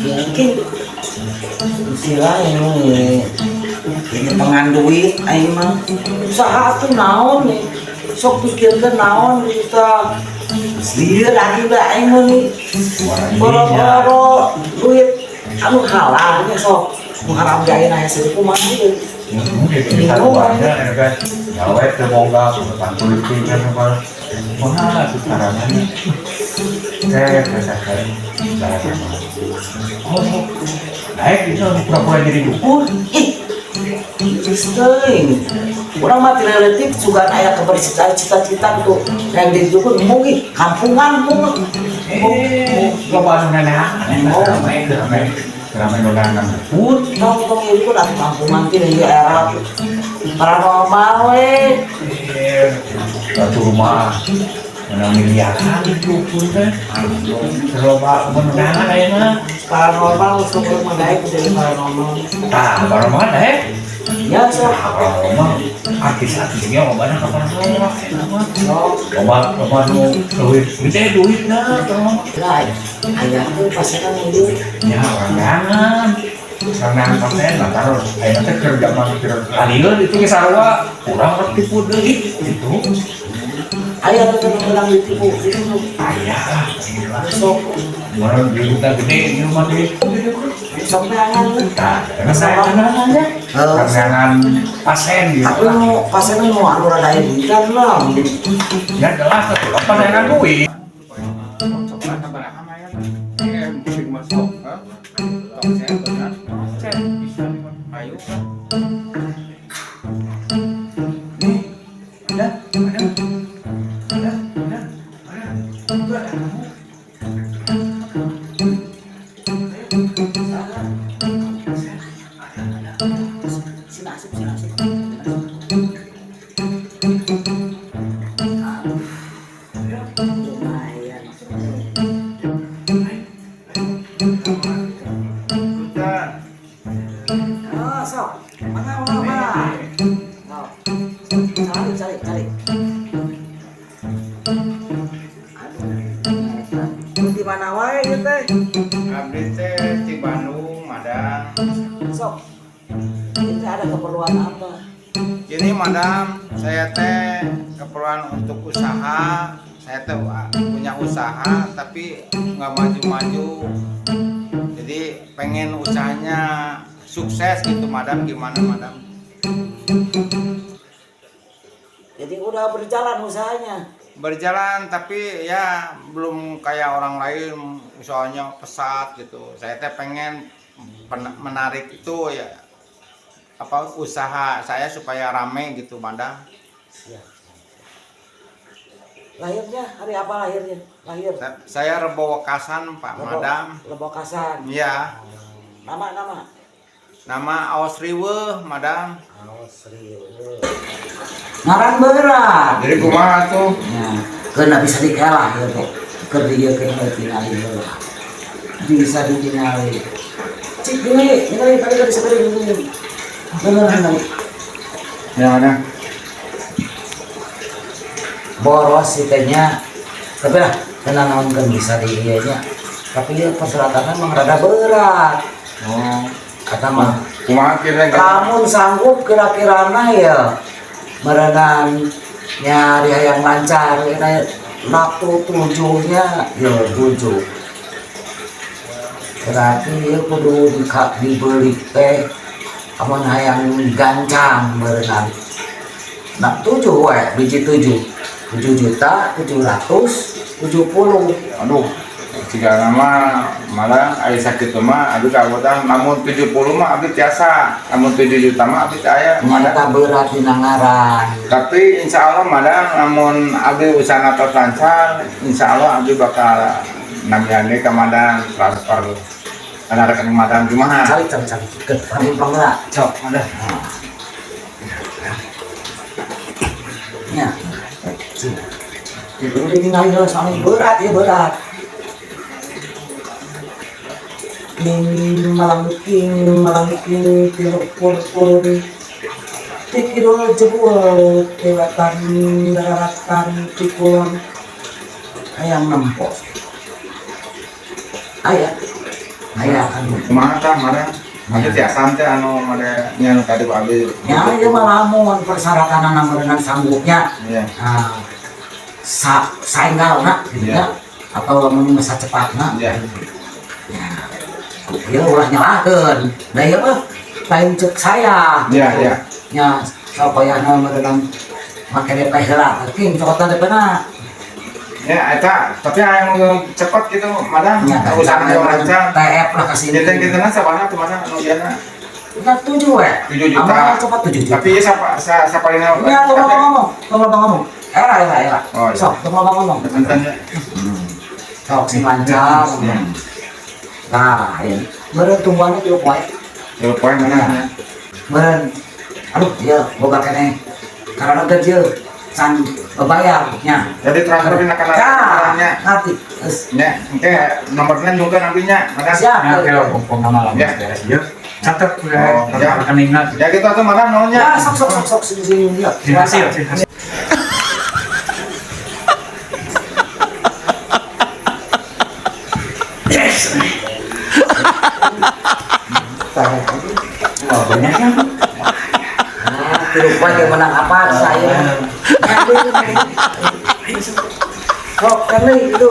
Mungkin istilahnya ini pengan duit aing mah. Usaha tuh naon nih? Sok pikirkeun naon kita. Lieur lagi lah aing mah nih. Boro-boro duit anu halal nya sok. Nu haram ge ayeuna hese kumaha ieu. Mungkin sarua ya kan. Gawe teu boga, depan politik kan apa. Kumaha tuh caranya? Saya rasakan cara sama. Oh, naik itu pura-pura jadi dukun. Ih, geus teuing. Urang mah ti leutik sugan aya kebersihan cita-cita gitu. Yang di dukun mungkin kampungan mung. Eh, loba anu neneangan eta rame rame rame neneangan dukun. Tong tong ieu dukun atuh kampungan ti di era paranormal we. Eh, satu rumah menang miliaran dukun teh. Loba neneangan ayeuna. Paranormal sok urang mah daek jadi paranormal. Tah, paranormal eh. Ya sok. Paranormal artis-artisnya loba na ka paranormal eta mah. Sok. Loba loba nu duit gede duitna paranormal. Lah, aya tuh pasangan ieu. Ya, orang neangan. Orang neangan pasen lah taruh. Ayeuna teh keur zaman keur alieun itu ge sarua urang rek tipu deui gitu. Aya tuh kan urang ditipu gitu. Aya lah. Sok Mana duitna gede ieu mah deui. sok neangan we. Tah, karena saya neangan ya. Neangan pasen gitu Tapi lah. nu pasen nu anu rada aya duitan lah. Ya jelas atuh apa neangan duit. Nih, ada, ada, ada, ada, ada. Itu ada kamu. Sini asup, sini asup. Lumayan. Oh, sok. Mangga, mangga, mangga. Sok. Cari, cari, cari. Aduh, di mana wae ieu teh? Abdi teh di Bandung, Madam. Sok. Ini ada keperluan apa? Gini, Madam, saya teh keperluan untuk usaha. Saya teh punya usaha tapi nggak maju-maju. Jadi pengen usahanya sukses gitu, Madam. Gimana, Madam? Jadi udah berjalan usahanya. Berjalan tapi ya belum kayak orang lain usahanya pesat gitu. Saya teh pengen menarik itu ya apa usaha saya supaya rame gitu, Madam. Siap. Lahirnya hari apa lahirnya? Lahir. Saya Rebo Wekasan, Pak, Madam. Lebokasan. Iya. Nama nama. Nama Aos Riweuh, Madam. Aos Riweuh. Ngaran berat. Jadi kumaha tuh? Ya, keuna bisa dikelah ya teh. Keur dieu keuna tingali heula. Bisa ditingali. Cik gini, ini tadi tadi sekali gini. Bener bener. Yang mana? Boros sih tehnya. Tapi lah, kena naon kan bisa di ieu nya. Tapi ya persyaratannya emang rada berat. Oh, Kata mah kumaha kira kamu sanggup kira-kirana ya merenang nyari yang lancar kira waktu tujuhnya ya tujuh berarti ya kudu dibeli teh amun hayang gancang berenang nah tujuh we biji tujuh 7.770.000. Aduh, jika nama malah aya sakitu mah abdi kabotan lamun 70 mah abdi tiasa, lamun 7 juta mah abdi teu aya, Madam. Nyata berat di ngaran. Tapi insya Allah, Madam, lamun abdi usahana tos lancar, insya Allah abdi bakal nambihan deui ka Madam transfer kana rekening Madam kumaha. Cari cari cari ke kami pangla. Sok, Madam. Ya. Itu ditinggalin dulu soalnya berat ya berat. Ning malangking malangking tilu pur tikidul jebul kelatan daratan tikulon hayang nempo aya. Aya kan. Kumaha tah madam? Abi tiasa teh anu made nya anu tadi ku abi. Ya, ieu mah lamun persyaratan meureunan sanggupnya. Iya. Nah, saenggalna gitu Iya. ya. Atau lamun masa cepatna. Iya. Ya. Ieu ulah nyalahkeun. Da ieu mah lain cek saya. Iya, iya. Ya, sapayahna meureunan make DP heula. King cokotan DP na. Ya, eta tapi aya nu cepet gitu, madam. Ya, Usaha yang lancar. TF lah kasih. Kita kita sabana tuh madam anu ieu na. Kita 7 we. 7 juta. Amal cepat 7 juta. Tapi ieu sapa sapalina. Ya, tong loba ngomong, tong loba ngomong. Era, era, era. Oh, iya. Sok, tong loba ngomong. Punten ya. Sok, sing lancar. Iya. Nah, ini. Meureun tungguannya 3 poe. 3 poe mana ya? Meureun. Aduh, ieu boga keneh. Karena teh ieu can bayar nya. Jadi transfer dina kana Ya, nya. nanti. Geus. Nya, engke nomornya juga nantinya, madam. Siap. Nah, kalau pokoknya malam Ya. beres ya. Catat udah Oh, ya. rekeningna. Ya gitu atuh madam nuhun nya. Ya, sok sok sok sok sini sini ya. Terima kasih ya. Terima kasih. Wah, banyak ya. Ah, 3 poe ge menang apa saya. Sok, kan itu.